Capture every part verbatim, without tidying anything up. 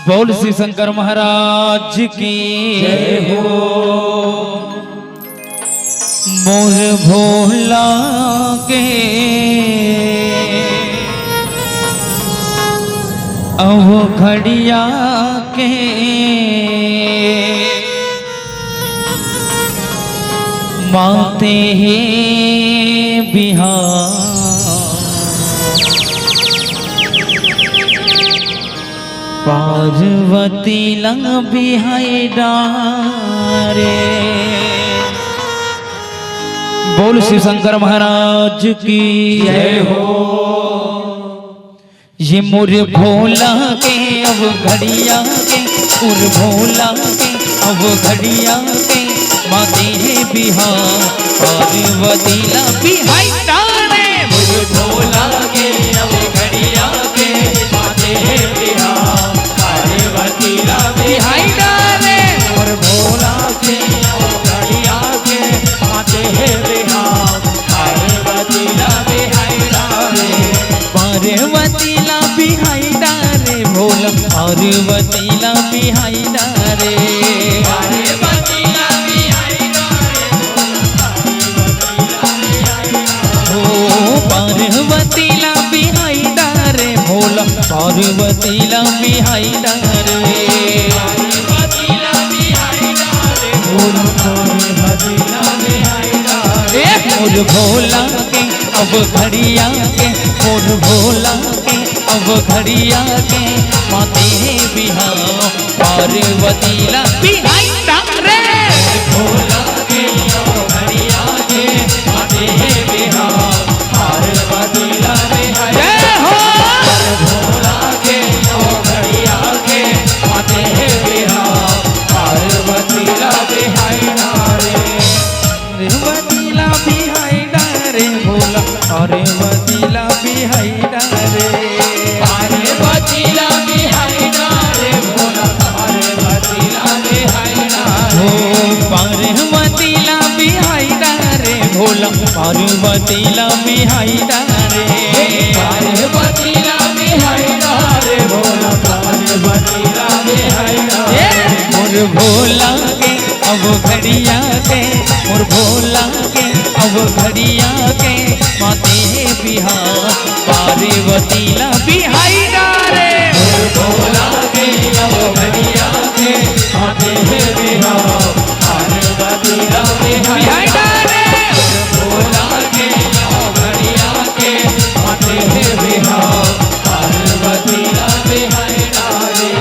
बोल शिव शंकर महाराज की जय हो। मोर भोला के अवघड़िया के माते हे बिहान। पार्वती ला बिहाई डारे। बोल शिव शंकर महाराज की जय हो। ये मोर भोला के अवघड़िया के, मोर भोला के अवघड़िया के, माते हे बिहान पार्वती ला बिहाई डारे। मोर भोला के अवघड़िया के, माते हे बिहान पार्वती ला बिहाई डारे। मोर भोला के अवघड़िया के, माते हे बिहान पार्वती ला बिहाई डारे। पार्वती ला बिहाई डारे भोला, पार्वती ला बिहाई डारे। पार्वती ला बिहाई डारे भोला, पार्वती ला बिहाई डारे। हो पार्वती ला बिहाई डारे भोला, पार्वती ला बिहाई डारे। पार्वती ला बिहाई डारे भोला, पार्वती ला बिहाई डारे। ए मोर भोला के अवघड़िया के, मोर भोला के अवघड़िया के, माते हे बिहान पार्वती ला बिहाई डारे। भोला के अवघड़िया के, माते हे बिहान पार्वती ला बिहाई। जय हो। भोला के अवघड़िया के, माते हे बिहान पार्वती ला बिहाई डारे। पार्वती ला बिहाई डारे भोला, पार्वती ला बिहाई डारे। पार्वती ला बिहाई डारे भोला, पार्वती ला बिहाई डारे। हो पार्वती ला बिहाई डारे भोला, पार्वती ला बिहाई डारे। पार्वती ला बिहाई डारे भोला, पार्वती ला बिहाई डारे। मोर भोला के अवघड़िया के, मोर भोला के अवघड़िया के, माते हे बिहान पार्वती ला बिहाई डारे। मोर भोला के अवघड़िया के, माते हे बिहान पार्वती ला बिहाई डारे। भोला के अवघड़िया के, माते हे बिहान पार्वती ला बिहाई डारे।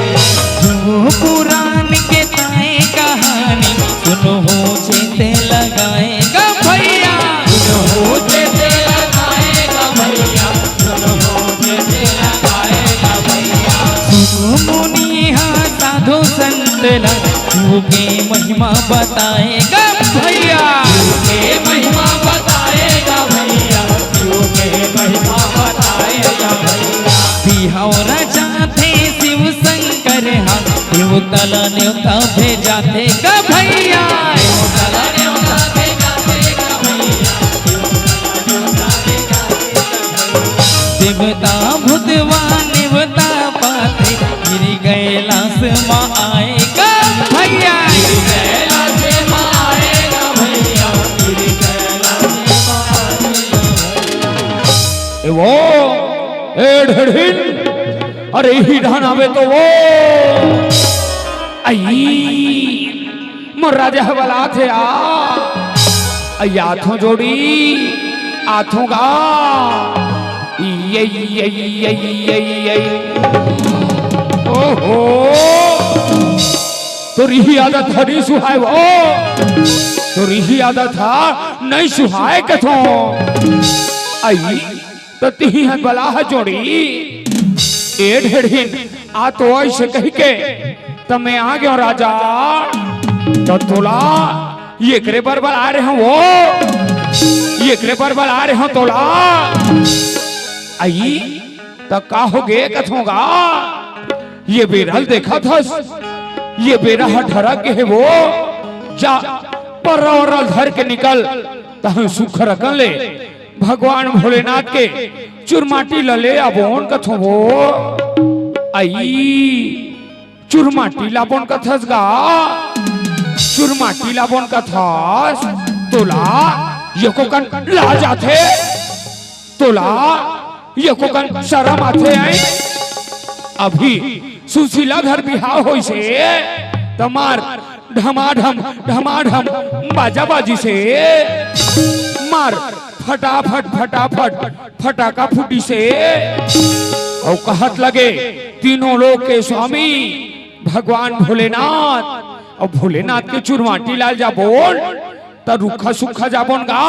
धुन पुराण के ताए कहानी, सुनहु चित लगाए गा भैया। सुनहु चित लगाए गा भैया, सुनहु चित लगाए गा भैया। सुख मुनि हा साधु संत ला, शिव के महिमा बताए गा भैया। शिव के महिमा बताए गा भैया, शिव के महिमा बताए गा भैया। बिहाव रचाथे शिव शंकर हा, देवता ला नेवता भेजाथे गा भैया। देवता ला नेवता भेजाथे गा भैया। देवता भूतवा नेवता पाथे, गिरी कैलाश मा आए गा भैया। गिरी कैलाश मा आए गा भैया, गिरी कैलाश मा आए गा भैया। ए वो, ए ढेढ़िन, अरे इही ढान आवे तो वो। आई, मोर राजा ह बलाथे आ। आई आथों जोड़ी, आथों गा। ये, ये, ये, ये, ये। ओहो। तोर इही आदत ह नहीं सुहाय वो। तोर इही आदत ह नहीं सुहाय कथों। आई। त तिही ह बलाह जोड़ी। ए ढेढ़िन, आ तो अइसे कहिके, त मैं आ गेंव राजा। त तोला, येकरे बर बलाए रेहेंव वो, येकरे बर बलाए रेहेंव तोला। आई, त का होगे कथों गा? ये बेरा ल देखत हस, ये बेरा ह ढरक गे हे वो। जा, पर्रा ओर्रा ल धर के निकल, तहूं सुग्घर अकन ले। भगवान भोलेनाथ के चुरमाटी ल ले आबोन कथों वो। आई, चुरमाटी लाबोन कथस गा, चुरमाटी लाबोन कथस। तोला एको कन लाज आथे? तोला एको कन शरम आथे? अभी सुशीला घर बिहाव होइसे, त मार ढमाढम, ढमाढम बाजा बाजिसे, मार फटाफट, फटाफट फटाका फूटिसे। अउ कहत लगे, तीनों लोक के स्वामी भगवान भोलेनाथ, अउ भोलेनाथ के चुरमाटी लाय ल जाबोन, त रुक्खा सुक्खा जाबोन गा?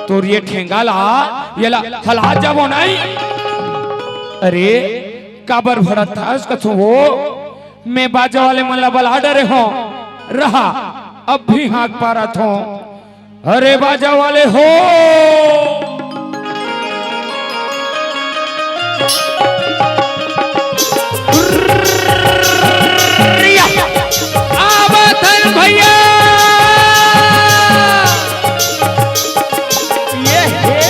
तोर ये ठेंगा ला, येला हलात जाबोन आई। अरे, काबर भड़कथस कथों वो? मैं बाजा वाले मन ला बला डरे हों, रहा, अभी हाँक पारत हों। अरे बाजा वाले हो, आवत हन भैया। ये हे।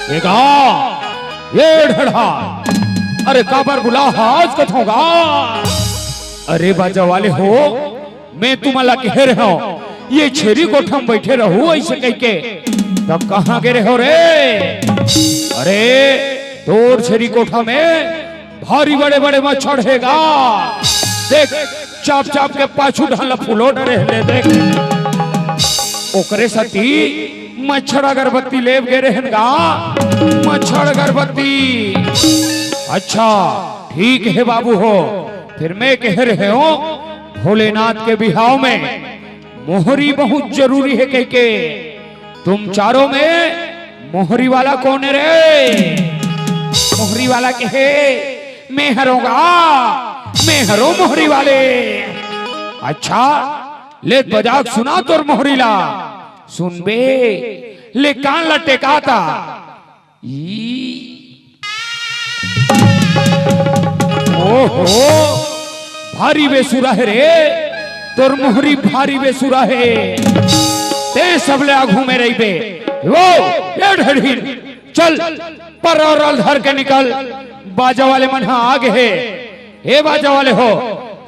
ए गा, ए ढेढ़ा, अरे काबर बुलाहस कथों गा? अरे बाजा वाले हो, मैं तुमन ला कहे रहेंव, ये छेरी कोठा म बइठे रहू अइसे कहिके, त कहाँ गे रहेव रे? अरे तोर छेरी कोठा में भारी बड़े बड़े मच्छर हे गा। देख, चाप चाप के पाछू डहन ला फुलो डरे हे ले देख। ओकरे सेती मच्छर अगरबत्ती लेब गे रहेन गा, मच्छर अगरबत्ती। अच्छा, ठीक हे बाबू हो, फेर मैं कहे रहेंव, भोलेनाथ के बिहाव में मोहरी बहुत जरूरी हे कहिके। तुम चारों में मोहरी वाला कोन हे रे? मोहरी वाला कहे, मैं हरों गा, मैं हरों मोहरी वाले। अच्छा, ले बजा के सुना तोर मोहरी ला। सुनबे, ले कान ला टेका त। ई। ओहो, भारी बेसुरा हे रे, तोर मोहरी भारी बेसुरा हे। तें सबले आघू में रहिबे। वो, ये ढेढ़ीन, चल, परौरा ल धर के निकल, बाजा वाले मन ह आगे हे। हे बाजा वाले हो,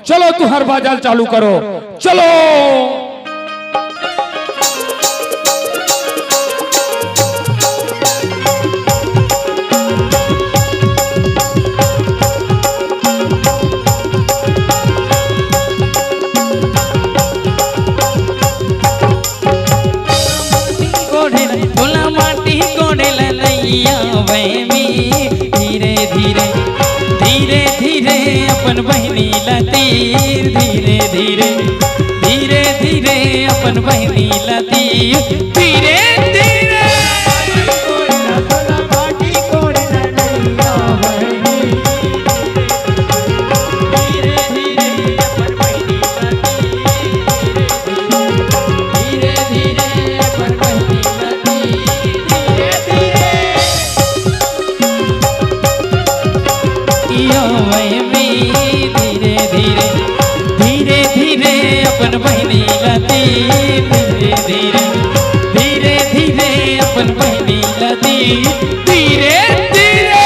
चलो तुंहर बाजा ल चालू करो, चलो। कोढ़े, तोला माटी कोढ़े ला नइ आवय मीर। धीरे धीरे, धीरे धीरे अपन बहिनी ला तीर। धीरे धीरे, धीरे धीरे अपन बहिनी ला तीर। धीरे धीरे। धीरे धीरे अपन बहिनी ला तीर। धीरे धीरे अपन बहिनी ला तीर। धीरे धीरे। यो वय में धीरे धीरे, धीरे धीरे अपन बहिनी ला तीर। धीरे धीरे, धीरे धीरे अपन बहिनी ला तीर। धीरे धीरे।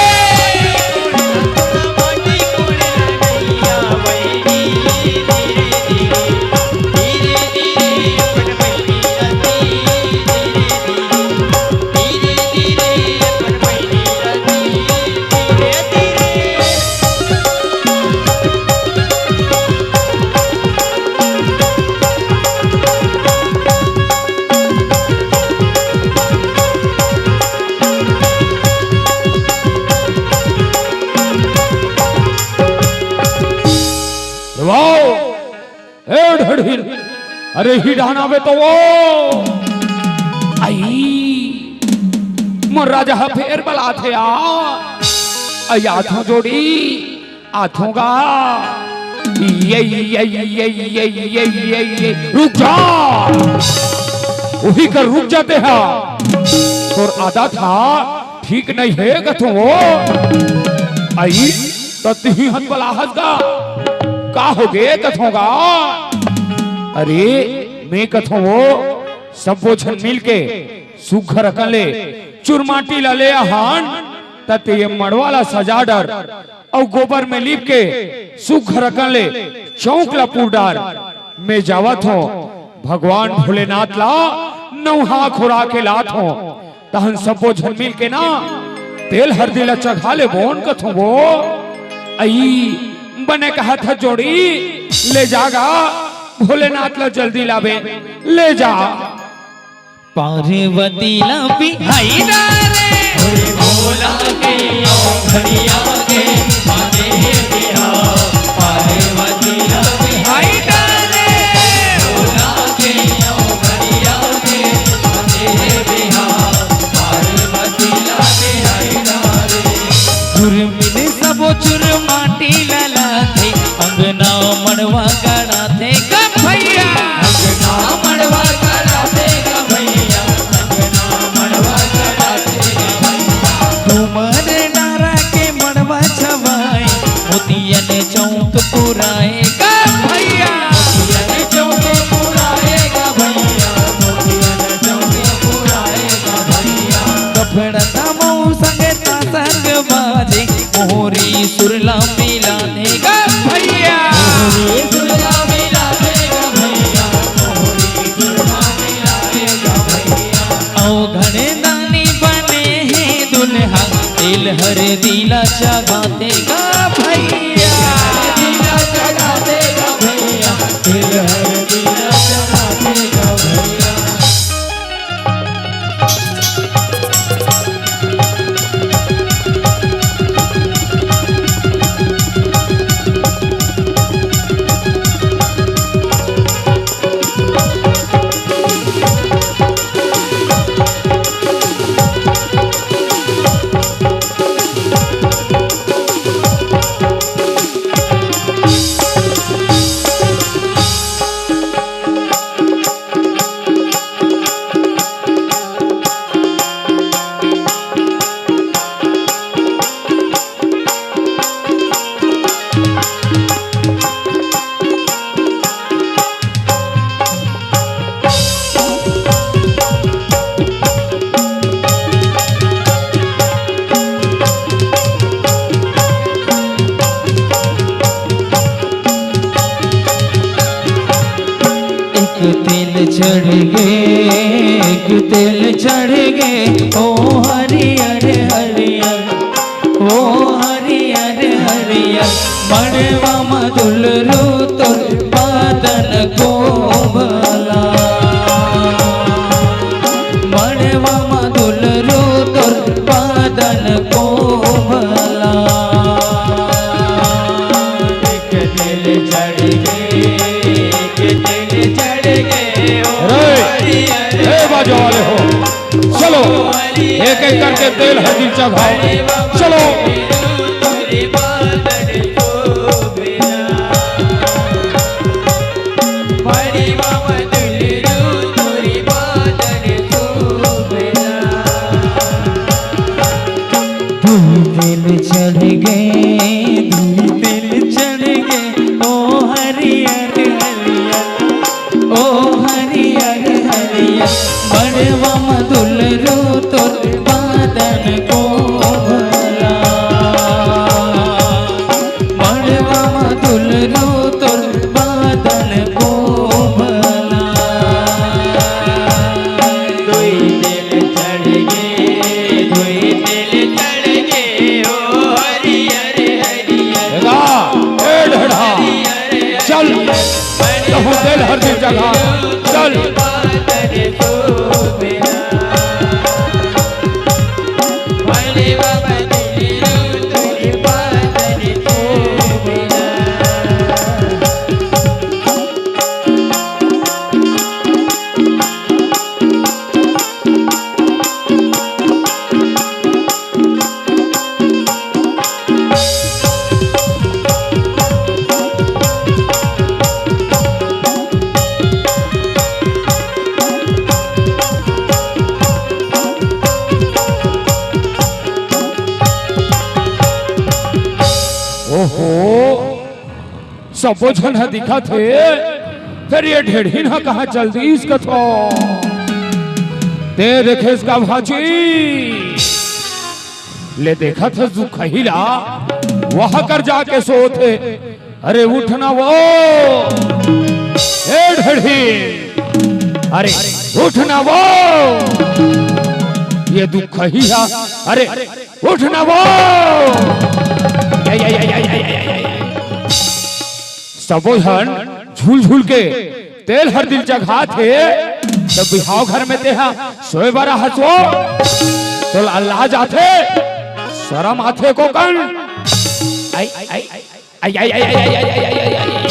अरे, ही डहन आवे तो वो। आई, मोर राजा ह फेर बलात हे आ। आई, आथों जोड़ी, आथों गा। ये, ये, ये, रुक जा। उही कर रुक जाते हा। तोर आदत हा ठीक नहीं हे कथों वो। आई, त तिही हन बलाहस गा। का होगे कथों गा? अरे, मैं कथों वो, सब्बो झन मिलके सुग्घर अकन ले चुरमाटी ला ले आहन, त ते ये मड़वा ला सजा डर, अउ गोबर में लीप के सुग्घर अकन ले चौक ला पूर डार। मैं जावत हों, भगवान भोलेनाथ ला नउहा खोरा के लात हों। तहन सब्बो झन मिल के ना तेल हरदी ला चघा लेबोन कथों वो। अई, बने कहत ह जोड़ी, ले जा गा, भोलेनाथ ला जल्दी लाबे, ले जा। पार्वती ला बिहाई डारे। ओए भोला के औंधरिया के माथे बिहार। पार्वती ला बिहाई डारे। भोला के औंधरिया के माथे बिहार। पार्वती ला बिहाई डारे। जुर्मिन सबो चुरमाटी ला लाथे, अंगना मड़वा गड़ाथे गा भैया। अंगना मड़वा गड़ाथे गा भैया, अंगना मड़वा गड़ाथे गा भैया। डूमर डारा के मड़वा छवाए, मोतियन चौक पुराए गा भैया। मोतियन चौक पुराए गा भैया, मोतियन चौक पुराए गा भैया। कपड़ा तमऊ संग तासक बाजे, मोहरी सुरला मिला देगा भैया। मोहरी सुरला मिला देगा भैया, मोहरी सुरला मिला देगा भैया। अउ घड़ेदानी बने हे दुल्हा, तेल हरदी ला चघा देगा भैया। हरदी ला चघा देगा भैया, तेल हरदी ला चघा देगा भैया। एक तेल चढ़ गे, एक तेल चढ़ गे, ओ हरियर हरियर, ओ हरियर हरियर, मड़वा म दुलरू तोर बदन कोमला, मड़वा म दुलरू तोर बदन कोमला। एक तेल चढ़ गे, एक तेल चढ़ गे, ओ रे, हरियर ए बाजू वाले हो, चलो, एक एक करके तेल हरदी चढ़ाओ। चलो। दुई तेल चढ़ गे, दुई तेल चढ़ गे, ओ हरियर हरियर। ओ हरियर हरियर, मड़वा म दुलरू तोर बदन कोमला, मड़वा म दुलरू तोर बदन कोमला। दुई तेल चढ़ गे, दुई तेल चढ़ गे, ओ हरियर हरियर। ए ढेढ़ा, चल। कहूँ तेल हरदी चढ़ा, चल। सबो झन ह दिखत हे, फेर ये ढेढ़िन ह कहाँ चल दिस कथों। ते देखेस का भांची, ले देखत हस दुखही ला, वहाँ कर जाके सोत हे। अरे उठ ना वो, ए ढेढ़ी, अरे उठ ना वो, ये दुखही हा, अरे उठ ना वो। या, या, या। सबो झन झूल झूल के तेल हरदी ल चघात हे, त बिहाव घर में तेहा सोए बर आहस वो, तोला लाज आथे, सरम आथे कोकन। आई, आई, आई।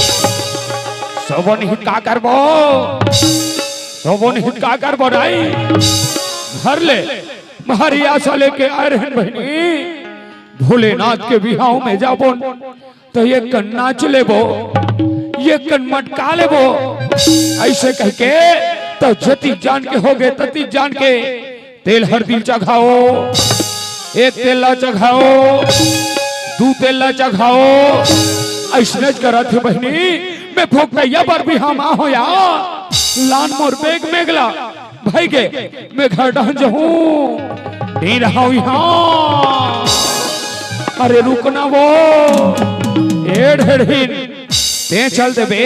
सबो निहित का करबो, सबो निहित का करबो नाई। घर ले भारी आसा लेके आए रहेन बहिनी, भोलेनाथ के बिहाव में जाबोन। त एक कन नाच लेबो, एक कन मटका लेबो, अइसे कहिके त जति जान के होगे, तति जान के तेल हरदी ल चघाओ, एक तेल ला चघाओ, दू तेल ला चघाओ। अइसनेच करत हे बहिनी, मैं भोगतैया बर बिहाव मा हों या, लान मोर बेग मेगला। भई गे, मैं घर डहन जहूं, नी रहंव इहां। अरे रुक ना वो, ए ढेढ़िन, तें चल देबे,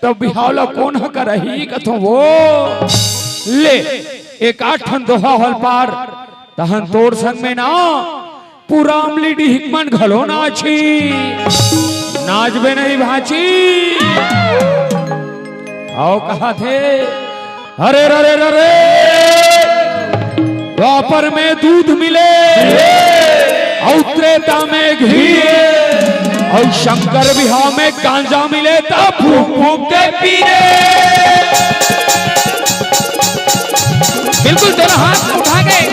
त बिहाव ला कोन ह करही कथों वो। ले, एक आठ ठन दोहा होल पार, तहन तोर संग में ना, पूरा अमली डिहिक मन घलो नाचही। नाचबे नहीं भांची। अउ कहाथे, अरे रे रे रे रे, द्वापर में दूध मिले, अउ त्रेता में घी, अउ शंकर बिहाव में गांजा मिले, त फूंक फूंक के पी रे। बिल्कुल दोनों हाथ उठा के।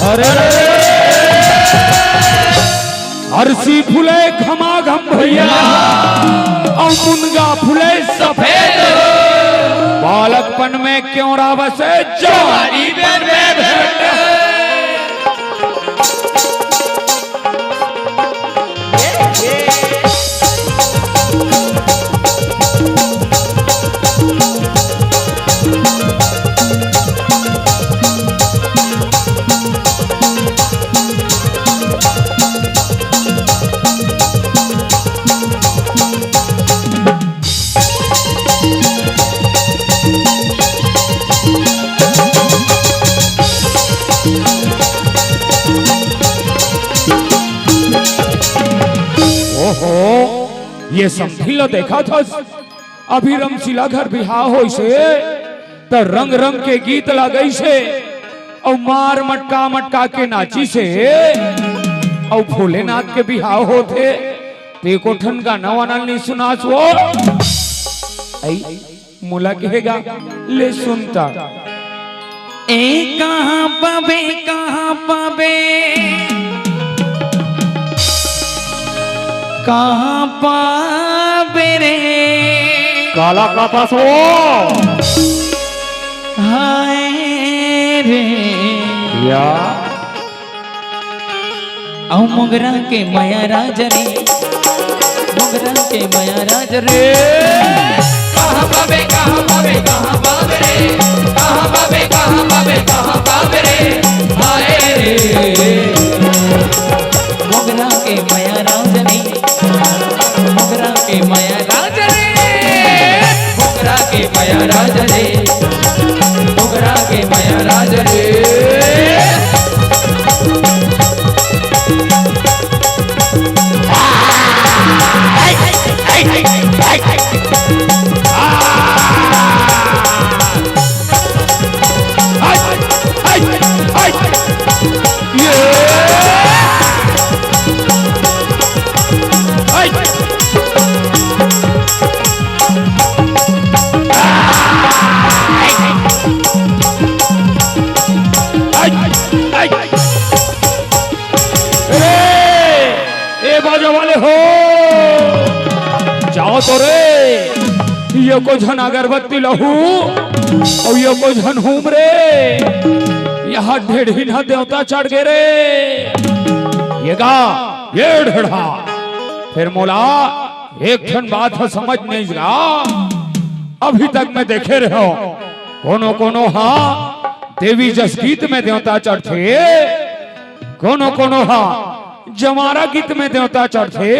अरे अरसी फुले घमाघम भैया, अउ मुनगा फुले सफेद। बालकपन में क्यों रावस हे जवानी में भेंट। ओहो, ये समधी ला देखत हस, अभी रमशीला घर बिहाव होइस हे, त रंग रंग के गीत ला गइस हे, अउ मार मटका मटका के नाचिस हे, अउ भोलेनाथ के बिहाव होथे, त एको ठन गाना वाना नइ सुनास वो। अई, मोला कहेगा, ले सुन त। ए कहाँ पाबे, कहाँ पाबे, कहाँ पाबे रे? काला का पास वो? हाय रे। या। अउ मोंगरा के मया राज रे, मोंगरा के मया राज रे। कहाँ पाबे, कहाँ पाबे, कहाँ पाबे रे? कहाँ पाबे, कहाँ पाबे, कहाँ पाबे रे? हाय रे। मोंगरा के मया राज रे, मोंगरा के मया राज रे, मोंगरा के मया राज रे, मोंगरा के मया राज रे। ये को झन अगरबत्ती लहू, अउ ये को झन हूम रे। यहाँ ढेढ़ीन ह देवता चढ़ गे रे। ये गा, ये ढेढ़ा। फेर मोला एक ठन बात ह समझ नइ गा। अभी तक मैं देखे रहे हो, कोनो कोनो हा देवी जस गीत में देवता चढ़थे, कोनो कोनो हा जमारा गीत में देवता चढ़थे।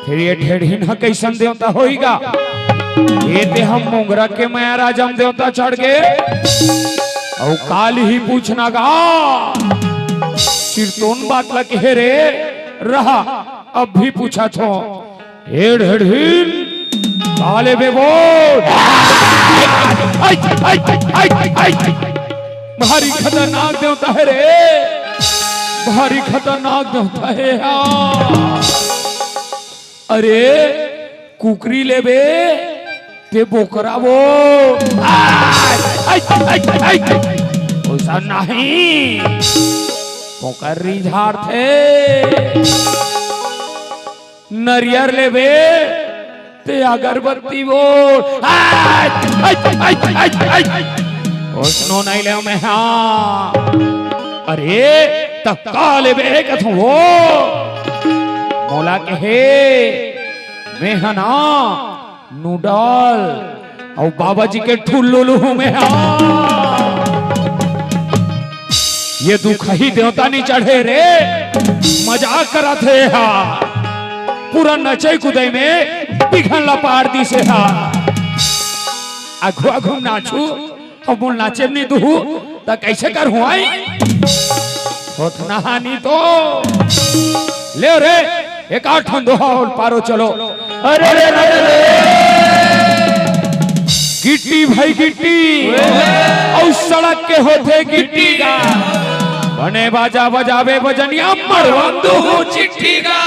फेर ये ढेढ़ीन ह कइसन देवता होही गा? ये ते हम मोंगरा के मया राजा म देवता चढ़ गे। अउ काल ही पूछना गा, सिरतोन बात ल कहे रे रहा, अब भी पूछा थो। हे ढेढ़ीन, काले बे बोल। आई, आई, आई, आई, आई। भारी खतरनाक देवता हे रे, भारी खतरनाक देवता हे यार। अरे कुकरी लेबे ते बोकरा वो। आई, आई, आई, आई, आई। वइसा नहीं, बोकरी झाड़थे। नरियर लेबे ते अगरबत्ती बोल। आय, आय, आय, आय, आय। ओसनो नहीं ले मैं हा। अरे तब का लेबे कथो वो? मोला कहे मैं हा ना नूडल अउ बाबा जी के ठुल्लू लूहू मैं हा। ये दुखही देवता नइ चढ़े रे, मजाक करत हे हा। पूरा नचई कुदई में बिघन ला पार दिस हे हा। आघू आघू नाचू, अब मोला नाचे नइ दुहू, त कइसे करहूँ आई? होत नहानी तो ले रे, एक आठ ठन दोहा अउ पारो चलो। अरे रे रे रे। गिट्टी भाई गिट्टी, अउ सड़क के होथे गिट्टी गा। बने बाजा बजाबे बजनिया, मरवा दुहू चिट्ठी गा।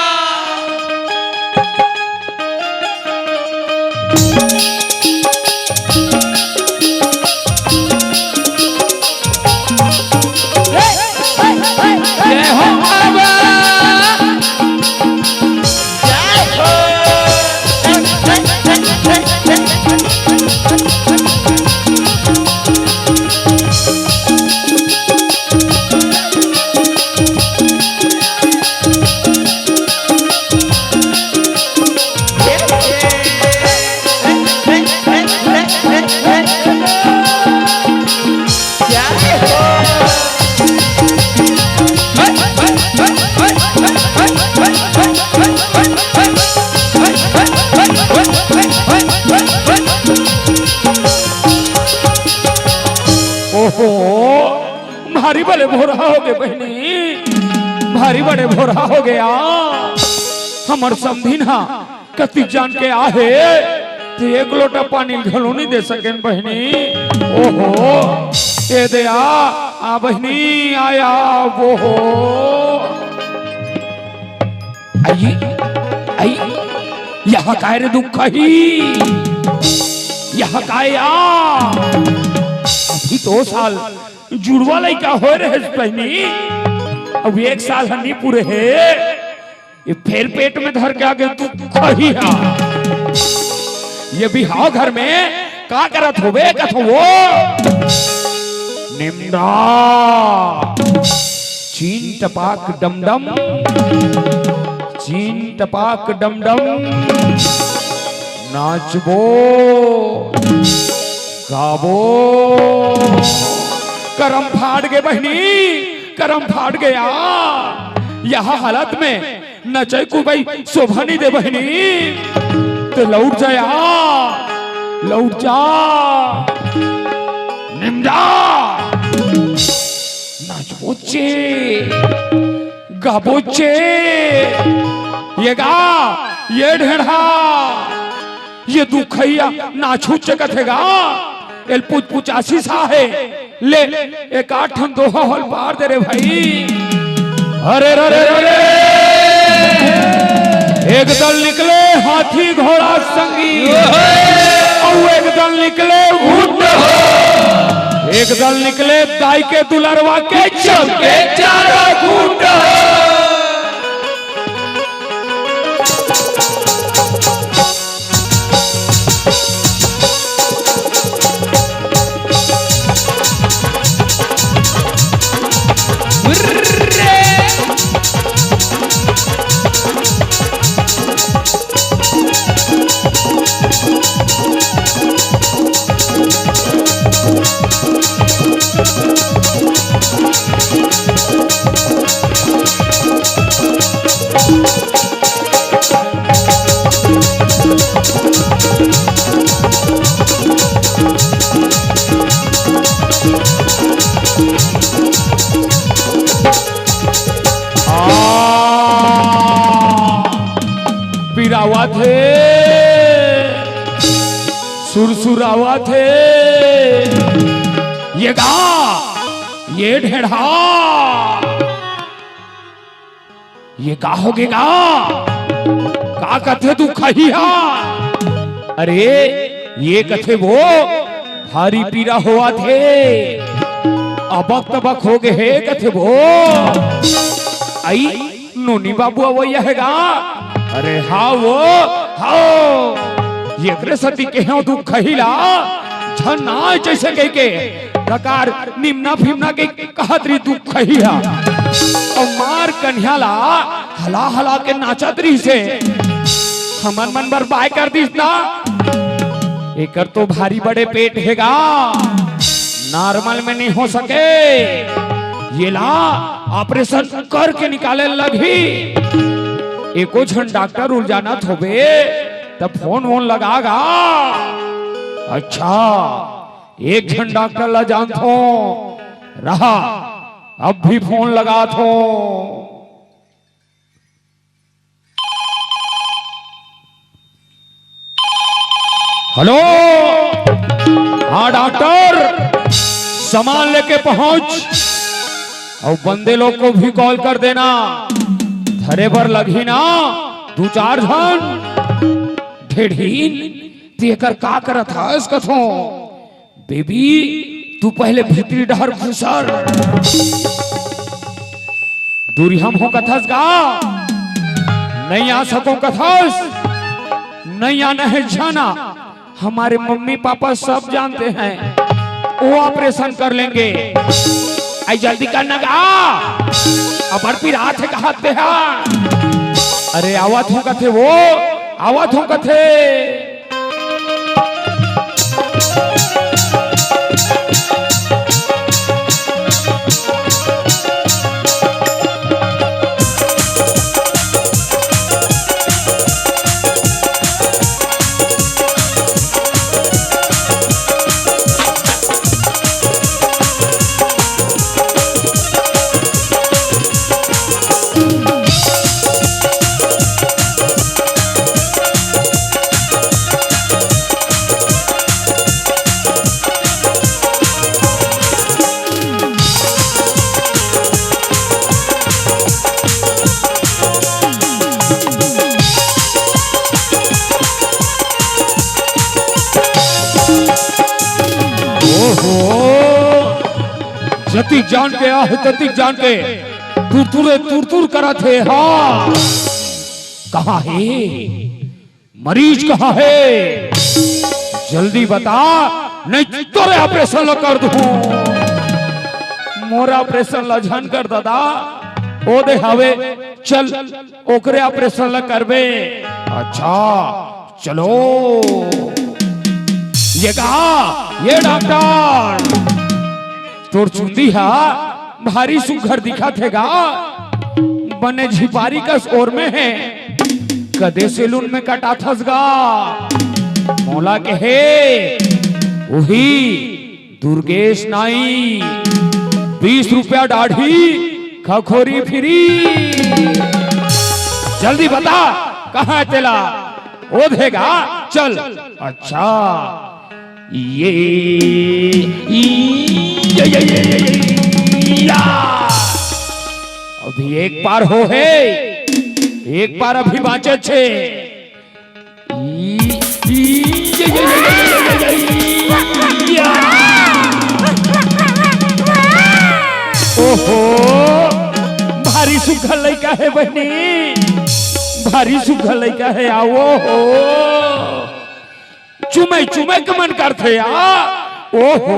जय हो बाबा। ओहो, भारी बड़े भोरहा हो गे बहिनी, भारी बड़े भोरहा हो गे। हमर समधिन हा कतिक जान के आहे, ते एक लोटा पानी घलो नइ दे सकेन बहिनी। ओहो, ए दे आ, आ बहिनी, आया, ओहो। आई, आई, यहाँ काय रे दुखही? यहाँ काय आ? अभी दो साल जुड़वा लइका होय रहे बहिनी, अब एक साल ह नइ पूरे हे। ये फेर पेट में धर के आगे तू कही हा। ये बिहाव घर में का करत होबे कथो वो? निम्दा। चीन टपाक डमडम, चीन टपाक डमडम, नाचबो, गाबो। करम फाट गे बहिनी, करम फाट गे। यह हालत में नचई कुदई शोभा नइ दे बहिनी, ते लौट जा या, लौट जा, निम्दा। नाचबोचे, गाबोचे, ये गा, ये ढेढ़ा, ये दुखइया नाचू चकत हे गा, एल पुच पुचासी सा हे। ले, एक आठ ठन दोहा होल पार दे रे भाई। अरे रे रे रे रे। एक दल निकले हाथी घोड़ा संगी, अउ एक दल निकले ऊंट हो। एक दल निकले दाई के दुलरवा के चमके चारों खूंट हो। आ, पिरावत हे, सुरसुरावत हे। ये गा, ये ढेढ़ा, ये का होगे गा? का कथे दुखही हा? अरे, ये कथे वो, भारी पीरा होवत हे, अबक तबक होगे हे कथे वो। आई, नोनी बाबू अवइया हे गा? अरे हाँ वो, हाँ। एकरे सेती केहेंव दुखही ला, झन ना जइसे कहिके, डकार निमना फिमना के कहत रही दुखही हा। अउ मार कन्हिया ला हला हला के नाचत रहिसे। हमर मन बर बाय कर दिस ना। एकर तो भारी बड़े पेट हे गा, normal में नइ हो सके। येला operation करके निकाले लगही। एको झन डॉक्टर उल जानत होबे, त फोन वोन लगा गा। अच्छा, एक झन डॉक्टर ला जानथों, रहा, अब भी फोन लगाथों। हेलो, हाँ डॉक्टर, सामान लेके पहुंच, अउ बंदे लोग को भी कॉल कर देना। धरे बर लगही ना दू चार झन। ढेढ़ीन, तें एकर का करत हस कथों? बेबी, तू पहले भीतरी डहर घुसर। दूरिहा म हों कथस गा? नइ आ सकों कथस? नइ आना हे जाना, हमारे मम्मी पापा सब जानते हैं, वो operation कर लेंगे। आई जल्दी कर ना गा, अबड़ पिरात हे कहत हे हा। अरे आवत हों कथे वो, आवत हों कथे। ओहो, जतिक जान के आहे, ततिक जान के तुरतुरे तुरतुर करत हे। हाँ, कहाँ हे? मरीज कहाँ हे? जल्दी बता, नहीं तोरे operation ल कर दूँ। मोर operation ल झन कर दादा, ओ दे हवे, चल ओकरे operation ल करबे। अच्छा, चलो। ये गा, ये डॉक्टर, तोर चुंदी हा भारी सुघर दिखत हे गा, बने झिपारी कस ओर में हे। कदे सैलून में कटाथस गा? मोला कहे, उही दुर्गेश नाई, बीस रुपया दाढ़ी, खखोरी फ्री। जल्दी बता, कहाँ हे तेला? ओ दे गा, चल। अच्छा, ये, ये, ये, ये, ये, ये, या। अभी एक पार हो हे, एक पार अभी बाँचे हे। ई, ई, ये, ये, या। ओहो, भारी सुघर लइका हे बहिनी, भारी सुघर लइका हे, आओ हो। चुमे चुमे के मन करथे या। ओहो,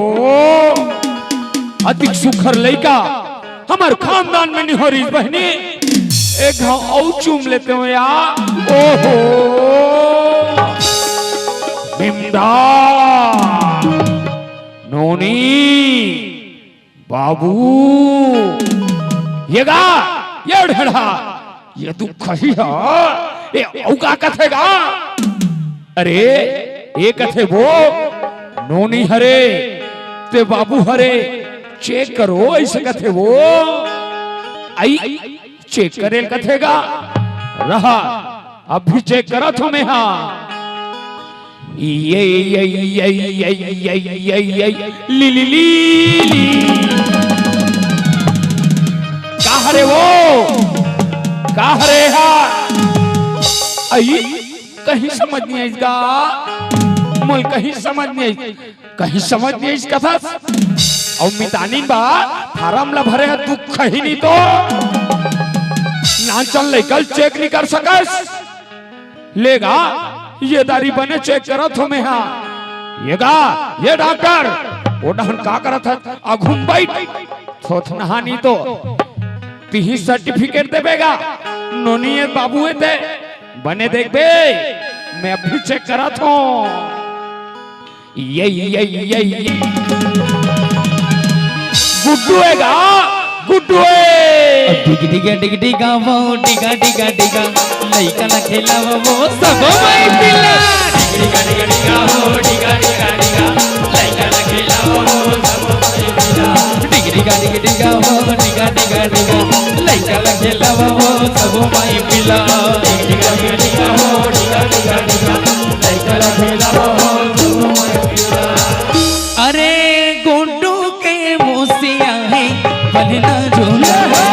अतिक सुघर लइका हमर खानदान में निहोरिस बहिनी। एक घाव अउ चूम लेते हो या। ओहो, बिमदा, नोनी, बाबू, ये गा, ये ढेढ़ा, ये दुखही हा, ये अउ का कथे गा? अरे, ये कथे वो, नोनी हरे, ते बाबू हरे, चेक करो, ऐसे कथे वो। आई, चेक करे ल कथे गा, रहा, अब भी चेक करत हो मैं, हाँ। ये, ये, ये, ये, ये, ये, ये, ये, ली, ली, ली, ली। का हरे वो? का हरे हा? आई, कहीं समझ नहीं आइस गा। मोल कहीं समझ नहीं आइस। कहीं समझ नहीं आइस कथस। अउ मितानिन बा, फारम ला भरे ह, दुख ही नहीं तो। नानचन लइका ल चेक नहीं कर सकस। ले गा, ये दारी बने चेक करत हो मैं हा। ये गा, ये डॉक्टर, वो डहन का करत ह? आघू म बइठ। थोथनहा नहीं तो। तिही सर्टिफिकेट देबे गा। नोनी ए बाबू ए ते। बने देखबे, मैं अभी चेक करत हो। ये, ये, ये, ये। गुड्डू ए गा, गुड्डू ए। डिग डिग डिग डिगा वो, डिगा डिगा डिगा, लइका ला खेलावा वो, सब माई पिला। डिग डिगा डिग डिगा वो, डिगा डिगा डिगा, लइका ला खेलावा वो, सब माई पिला। डिग डिगा डिग डिगा वो, डिगा डिगा डिगा, लइका ला खेलावा वो, सब माई पिला। डिग डिगा डिग डिगा वो, डिगा डिगा डिगा, लइका ला खेलावा वो, सब माई पिला। अरे गुड्डू के मोसिया हे, बलना झूला हे।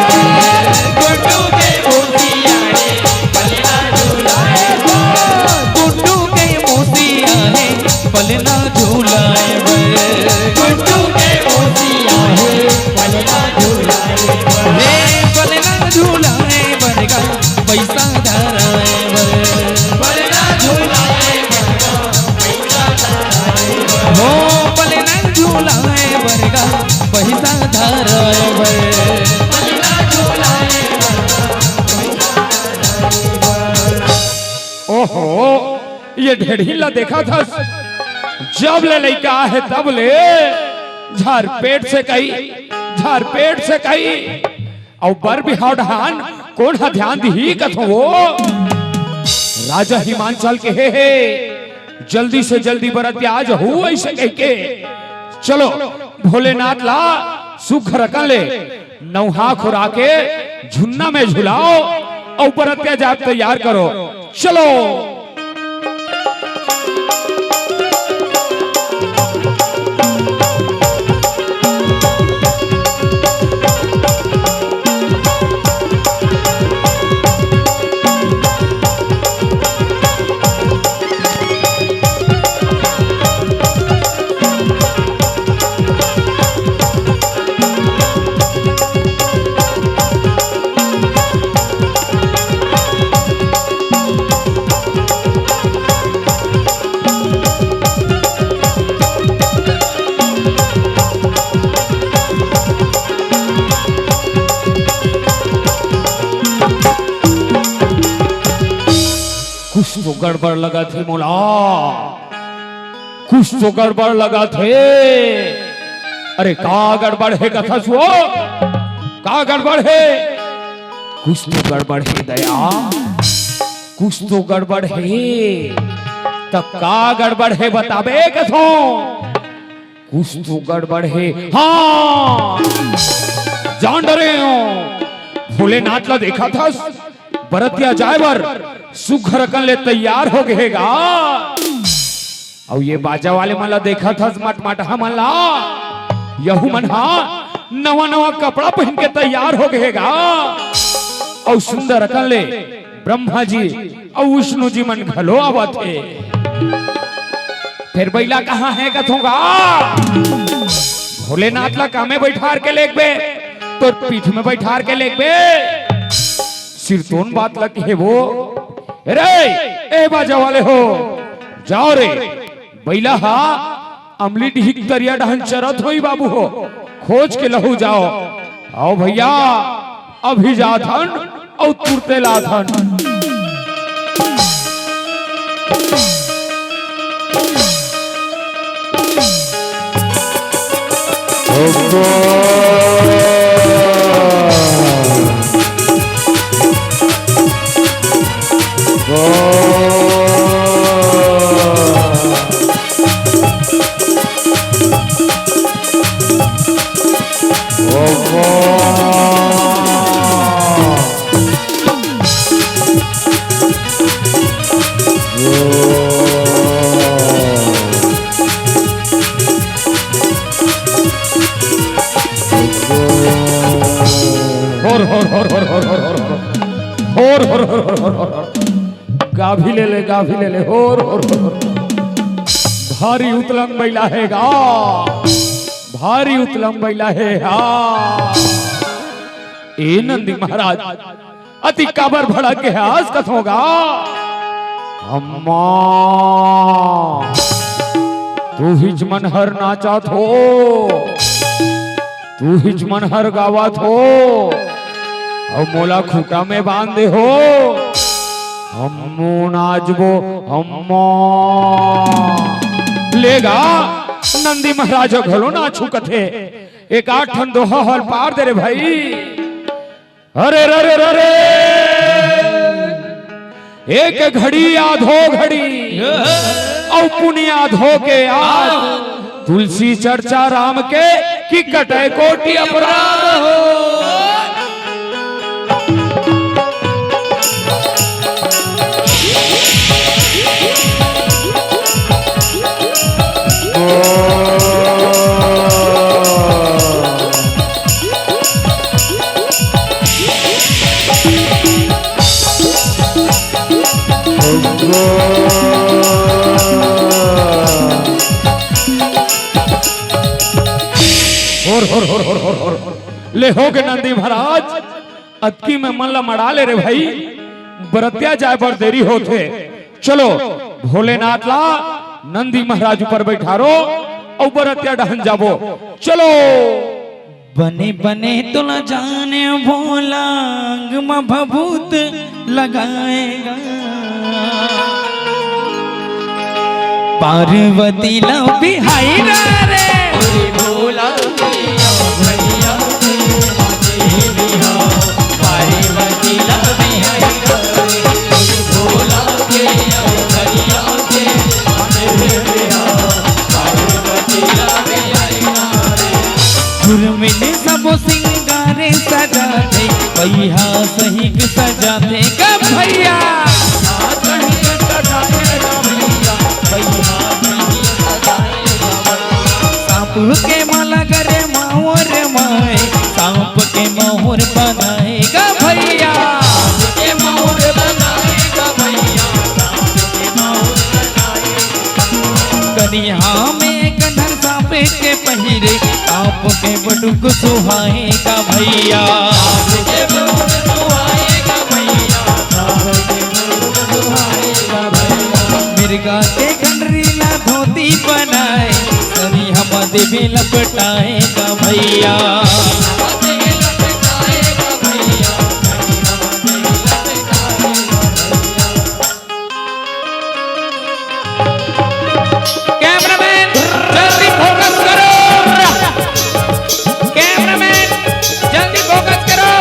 गुड्डू के मोसिया हे, बलना झूला हे। गुड्डू के मोसिया हे, बलना झूला हे। गुड्डू के मोसिया हे, बलना झूला हे। हे बलना झूला हे, बरगा पैसा धराए बर। बलना झूला हे, बरगा पैसा धराए बर। हो बलना झूला हे, बरगा पैसा धराए बर। बलना झूला हे, बरगा पैसा धराए बर। ओहो, ये ढेढ़ी ला देखा था, जब ले लइका हे तब ले झार पेट से कही, झार पेट से कही। अउ बर बिहाव डहान कोन ह ध्यान दिही कथो वो? राजा हिमांचल के हे, हे, जल्दी से जल्दी बरतिया आ जहू ऐसे कह के। चलो भोलेनाथ ला सुख रकन ले नौहा खुरा के झुन्ना में झुलाओ अउ बरतिया जात तैयार करो। चलो। कुछ तो गड़बड़ लगत हे मोला, कुछ तो गड़बड़ लगत हे। अरे का गड़बड़ हे कथस वो? का गड़बड़ हे? कुछ तो गड़बड़ हे दया, कुछ तो गड़बड़ हे। त का गड़बड़ हे बताबे कथो? कुछ तो गड़बड़ हे। हाँ, जान डरे हो। भोलेनाथ ला देखा थस, बरतिया जाए बर सुघर अकन ले तैयार हो गे हे गा। अउ ये बाजा वाले मन ला देखा थस, मटमटहा मन ला, यहू मन हा नवा नवा कपड़ा पहिन के तैयार हो गे हे गा। अउ सुंदर अकन ले ब्रह्मा जी अउ विष्णु जी मन घलो आवत हे। फेर बइला कहाँ हे कथों गा? भोलेनाथ ला कामे बइठार के लेगबे, तोर पीठ में बइठार के लेगबे। सिरतोन बात ला कहे वो, "ए रे, ए बाजा वाले हो, जाओ रे, बइला हा अमली डिहिक तरिया डहन चरत होई बाबू हो, खोज के लहू जाओ।" आओ भइया, अभी जाथन अउ तुरते लाथन। गाभी ले ले, गाभी ले ले, होर, होर, होर। भारी उतलंग बइला हे गा, भारी उतलंग बइला हे हा। ए नंदी महाराज, अति काबर भड़क गे हस कथों गा? अम्मा, तुहिच मन हर नाचत हो, तुहिच मन हर गावत हो, अउ मोला खूंटा में बांध दे हो। अम्मो नाचबो, अम्मा। ले गा, नंदी महाराज घलो नाचहूं कथे। एक आध ठन दोहा हल पार दे रे भाई। अरे रे रे रे रे, एक घड़ी आधो घड़ी, अउ पुनिया धो के आज, तुलसी चर्चा राम के, कि कटय कोटि अपराध हो। होर, होर, होर, होर, होर, होर। ले हो गे नंदी महाराज, अतकी में मन ला मड़ा ले रे भाई, बरतिया जाय बर देरी होथे। चलो, भोलेनाथ ला नंदी महाराज ऊपर बइठारो, अउ बरतिया डहन जाबो। चलो। बने बने तोला जाने भोला, अंग म भभूत लगाय गा। पार्वती ला बिहाई गा रे। अरे भोला भैया, भैया, भैया, पार्वती ला बिहाई गा रे। अरे भोला भैया, भैया, भैया, पार्वती ला बिहाई गा रे। गुरमिन सबो सिंगारे सजाथे, भैया सही सजाथे का भैया। सांप के माला करे मावर माए, सांप के माहुर बनाए का भैया। सांप के माहुर बनाए का भैया, सांप के माहुर बनाए। कनिहा में कन्हर सांप के पहिरे, सांप के बटुक सुहाए का भैया। सांप के बटुक सुहाए का भैया, सांप के बटुक सुहाए का भैया। मिर्गा के खंडरी ला धोती बनाए, कनिहा म देवी लपटाए का भैया। कैमरामैन, जल्दी फोकस करो। कैमरामैन, जल्दी फोकस करो।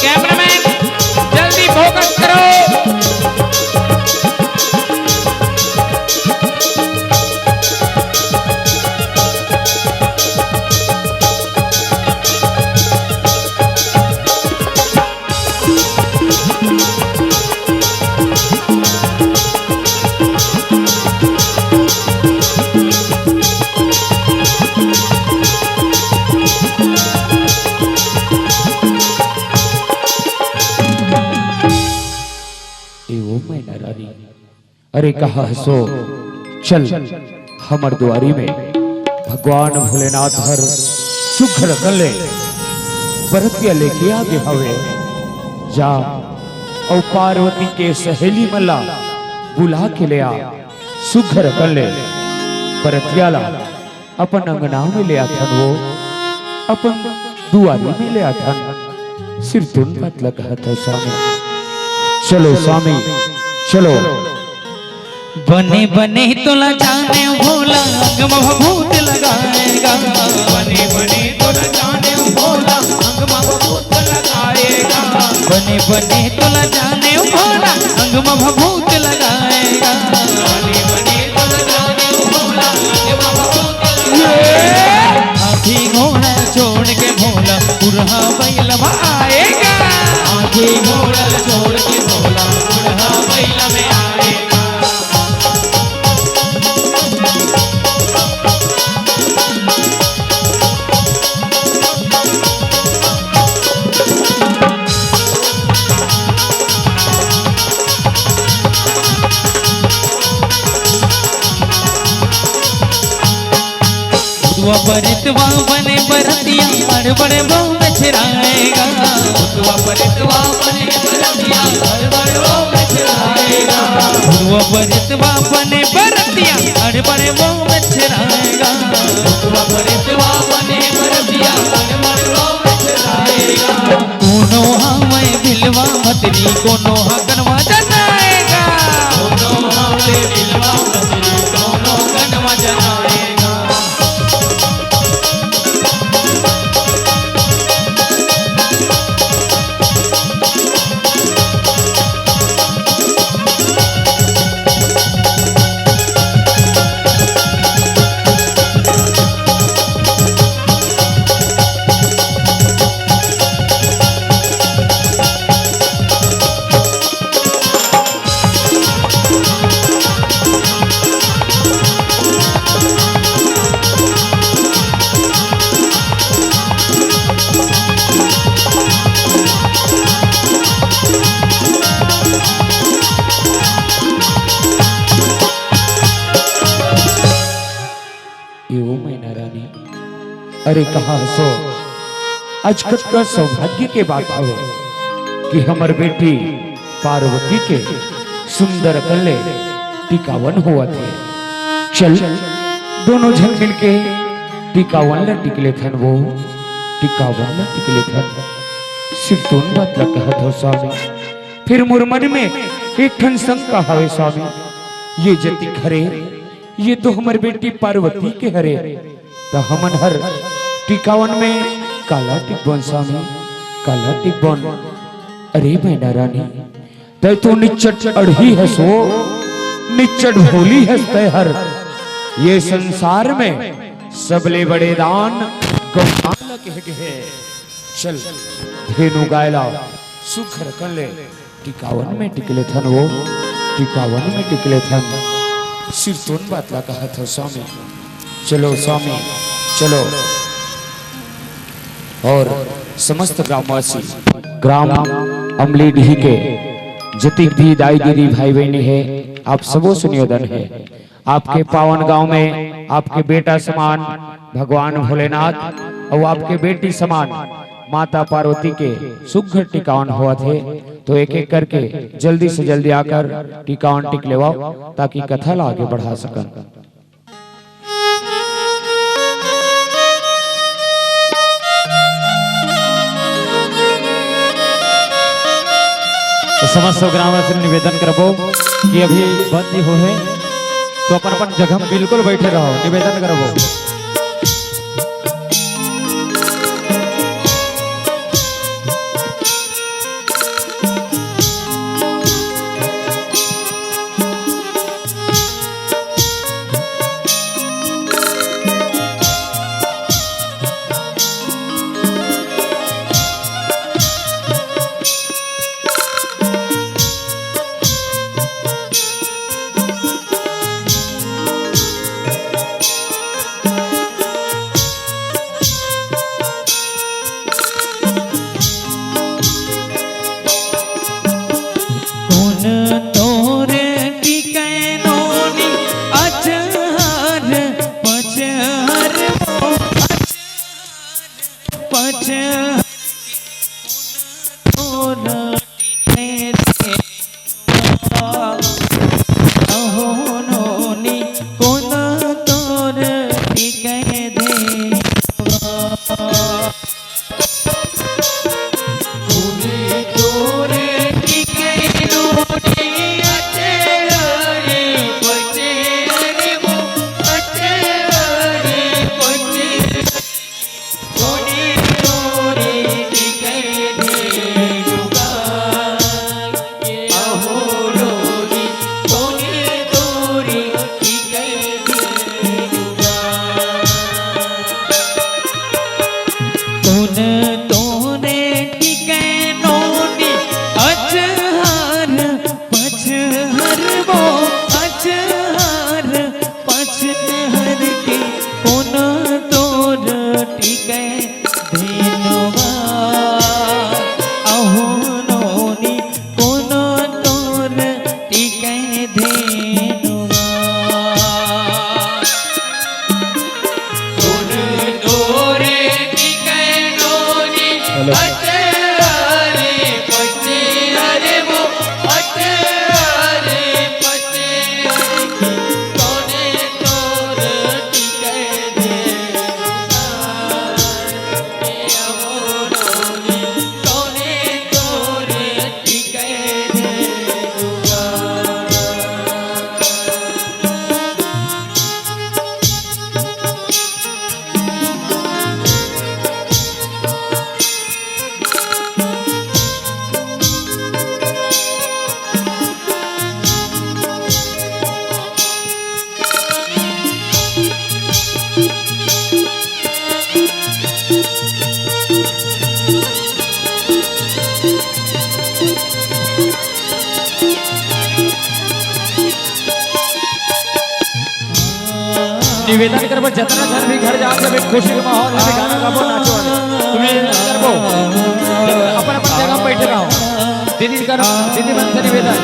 कैमरामैन, जल्दी फोकस करो। ए ओ मैना रानी, अरे कहाँ हसो? चल, हमर दुआरी में भगवान भोलेनाथ हर सुघर अकन ले बरतिया लेके आगे हवे। जा, अउ पार्वती के सहेली मन ला बुला के ले आ, सुघर अकन ले बरतिया ला अपन अंगना में ले आथन वो, अपन दुआरी में ले आथन। सिरतुन बात ल कहत हे स्वामी। चलो स्वामी, चलो। बने बने तोला जाने भोला, अंग म भभूत लगाए गा। बने बने तोला जाने भोला, अंग म भभूत लगाए गा। बने बने तोला जाने भोला, अंग म भभूत लगाए गा। बने बने तोला जाने भोला, अंग म भभूत लगाए गा। बुढ़ा बैल में आएगा। आगे घोड़ा छोड़ के बोला, बुढ़ा बैल में आएगा। भुतवा बरतवा बने बरतिया, अड़बड़ वो बिछड़ाएगा। भुतवा बरतवा बने बरतिया, अड़बड़ वो बिछड़ाएगा। भुतवा बरतवा बने बरतिया, अड़बड़ वो बिछड़ाएगा। भुतवा बरतवा बने बरतिया, अड़बड़ वो बिछड़ाएगा। कोनो हवय बिलवा मतरी, कोनो ह गनवा जनाएगा। कोनो हवय बिलवा मतरी, कोनो गनवा जनाएगा। ए ओ मैना रानी, अरे कहाँ हसो? आज कतका सौभाग्य के बात हवे कि हमर बेटी पार्वती के सुंदर अकन ले टिकावन होवत हे। चल, दोनों झन मिलके टिकावन ला टिक लेथन वो, टिकावन ला टिक लेथन। सिर्फ तोन बात ला कहत हो स्वामी, फिर मोर मन में एक ठन शंका हवे स्वामी, ये जतिक हरे ये तो हमर बेटी पार्वती के हरे, त हमन हर टिकावन में काला टिकबोन स्वामी, काला टिकबोन। अरे मैना रानी, तै तो निच्चट अड़ही हस वो, निच्चट भोली हस तै हर। ये संसार में सबले बड़े दान गौदान ल कहे गे हे। चल धेनु गाय ला सुघर कन ले टिकावन में टिक लेथन वो, टिकावन में टिक लेथन। सिर्फ तोन बात ला कहत हो स्वामी, चलो स्वामी, चलो। और समस्त ग्रामवासी, ग्राम अमलीडीह के जतिक भी दाई दीदी भाई बहिनी हे, आप सबो से निवेदन हे, आपके पावन गांव में आपके बेटा समान भगवान भोलेनाथ अउ आपके बेटी समान माता पार्वती के सुघर टिकावन होवत हे, तो एक एक करके जल्दी से जल्दी आकर टिकावन टिक लेवाओ, ताकि कथा ला आगे बढ़ा सकन। तो समस्त ग्रामवासी से निवेदन करबो कि अभी बंद ही हो है, तो अपन अपन जगह में बिल्कुल बैठे रहो, निवेदन करबो। निवेदन करबो, जतना झन भी घर जाओ, सब एक खुशी के माहौल में गाना गाबो, नाचो। तुमन निवेदन करबो, अपन अपन जगह में बैठे रहो। दीदी कर, दीदी मन से निवेदन।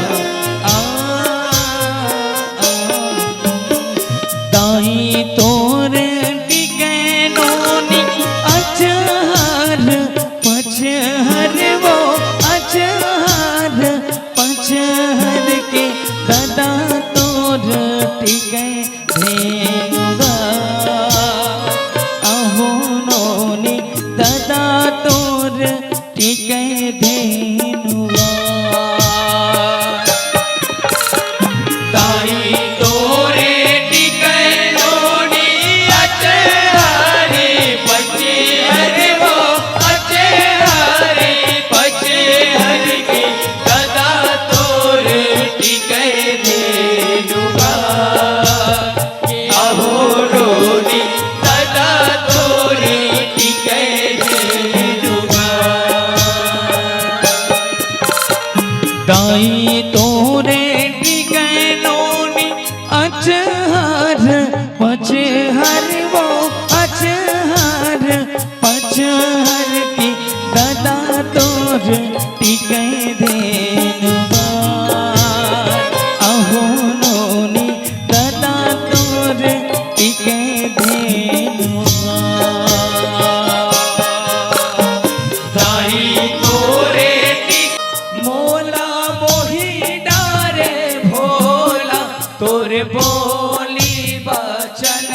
दाई तोर टिके नोनी अचहर पचहर वो अचहर पचहर के ददा तोर टिके धेनुआ। अहो नोनी ददा तोर टिके धेनुआ। ताई तोरे टिके नोनी अचहरी पचहर वो अचहरी पचहर की ददा तोर टिके धेनुआ। अहो नोनी ददा तोर टिके धेनुआ। दाई तोरे टिके नोनी अचहर पचहर वो अचहर पचहर की ददा तोर टिके धेनुआ। अहो नोनी ददा तोर टिके धेनुआ। दाई तोरे टिके मोला मोही डारे भोला तोरे बोली बचन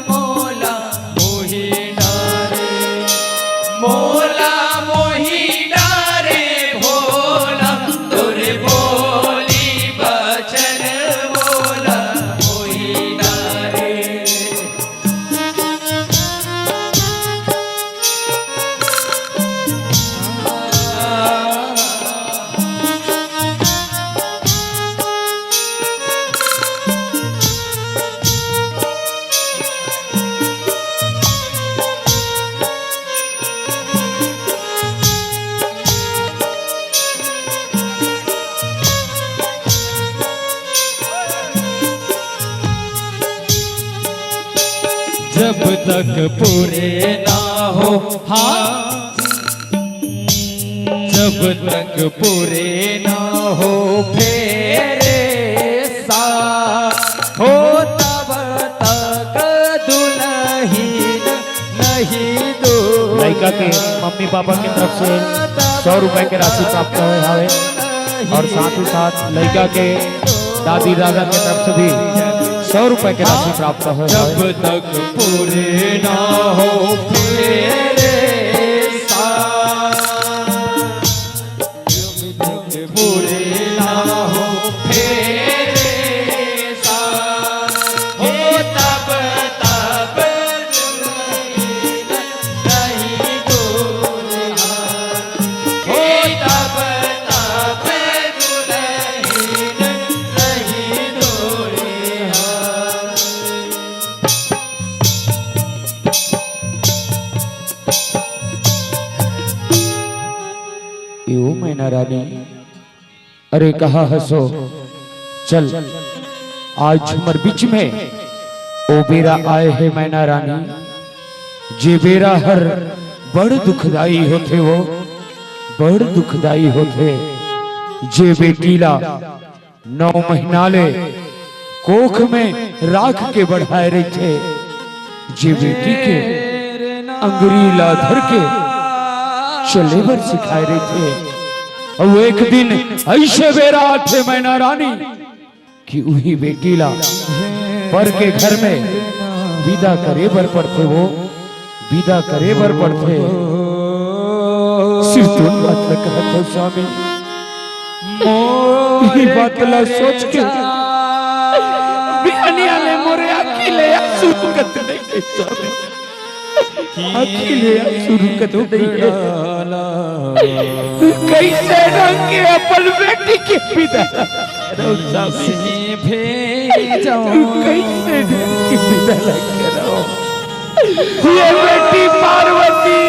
मोला मोही डारे। मोला मोही डारे भोला तोरे बोली बचन मोला मोही डारे। जब तक पूरे ना हो, हाँ, जब तक पूरे ना हो फेरे सा, हो तब तक दुलहिन नहीं दो। लइका के मम्मी पापा के तरफ से सौ रुपए के राशि प्राप्त होय हवे और साथ ही साथ लइका के दादी दादा के तरफ से भी सौ रुपए के राशि प्राप्त होय हवे। जब तक पूरे ना हो फेरे सा, जब तक पूरे ना हो फेरे सा, हो तब तक दुलहिन नहीं दुल्हा। हो तब तक दुलहिन नहीं दुल्हा। ए ओ मैना रानी, अरे कहाँ हसो? चल, आज हमर बीच में ओ बेरा आए हे मैना रानी, जे बेरा हर बड़ दुखदाई होथे, वो बड़ दुखदाई होथे। जे बेटी ला नौ महीना ले कोख में राख के बढ़ाए रहिथे, जे बेटी के अंगरी ला धर के चले बर सिखाए रहिथे, अउ एक दिन अइसे बेरा आथे मैना रानी कि उही बेटी ला पर के घर में विदा करे बर पड़थे, वो विदा करे बर पड़थे। सिर्फ तुम बात ल कहत हो स्वामी, इही बात ला सोच के बिहनिया ले मोरे आँखी ले आंसू रुकत नहीं हे स्वामी, आँखी ले आंसू रुकत नहीं हे। कइसे ढंग के अपन बेटी के विदा करव स्वामी, कइसे ढंग के विदा करव। ये बेटी पार्वती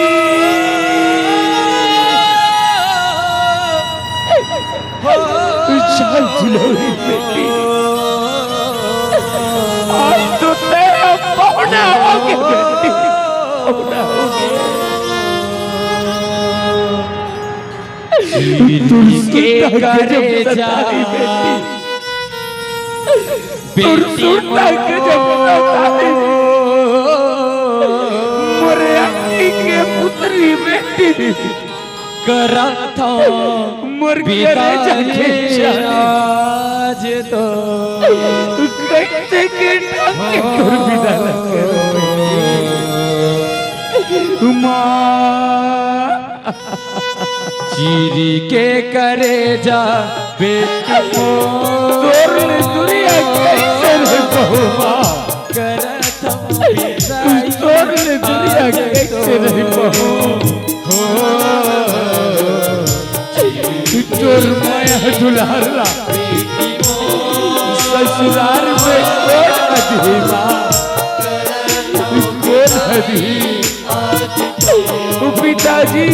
विशाल दुलारी बेटी, आज तो तेरा ना होगे बेटी, अब ना होगे। चीर के करेजा। तोर सुरता के जब बताई, मोरे अक्की के पुतरी बेटी। करत हौं मोर करेजा के जान। आज तो कैसे के ढंग के तोर बिदा लग गए। माँ। चीरी के करेजा बेटी मोर। तोर ले दुरिहा कैसे रही बहू माँ। करत हौं बिदाई। तोर ले दुरिहा कैसे रही बहू। हो। तोर मया दुलार ला ससुरार में कोन अधीमा, कोन अधी। पिताजी।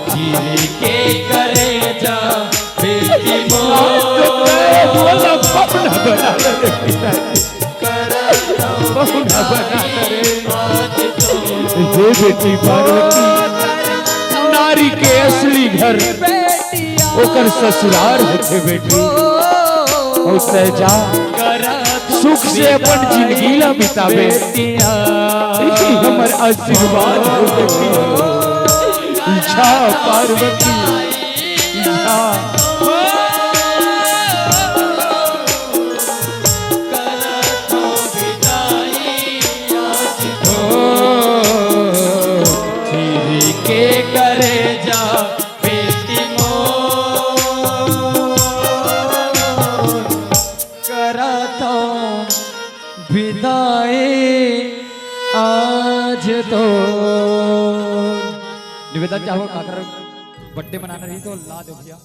चीर के करेजा बेटी मोर। बोला, पहुना बना ले पिताजी। पहुना बना ले। हे बेटी पार्वती, नारी के असली घर ओकर ससुरार होथे बेटी। अउ तैं जा, सुख से अपन जिंदगी ला बिताबे। यही हमर आशीर्वाद हो बेटी। जा पार्वती, जा। चीर के करेजा बेटी मोर। करत हौं बिदाई आज तो। निवेदन चाहूँ, काकर बर्थडे मनाना रही तो ला दो भैया।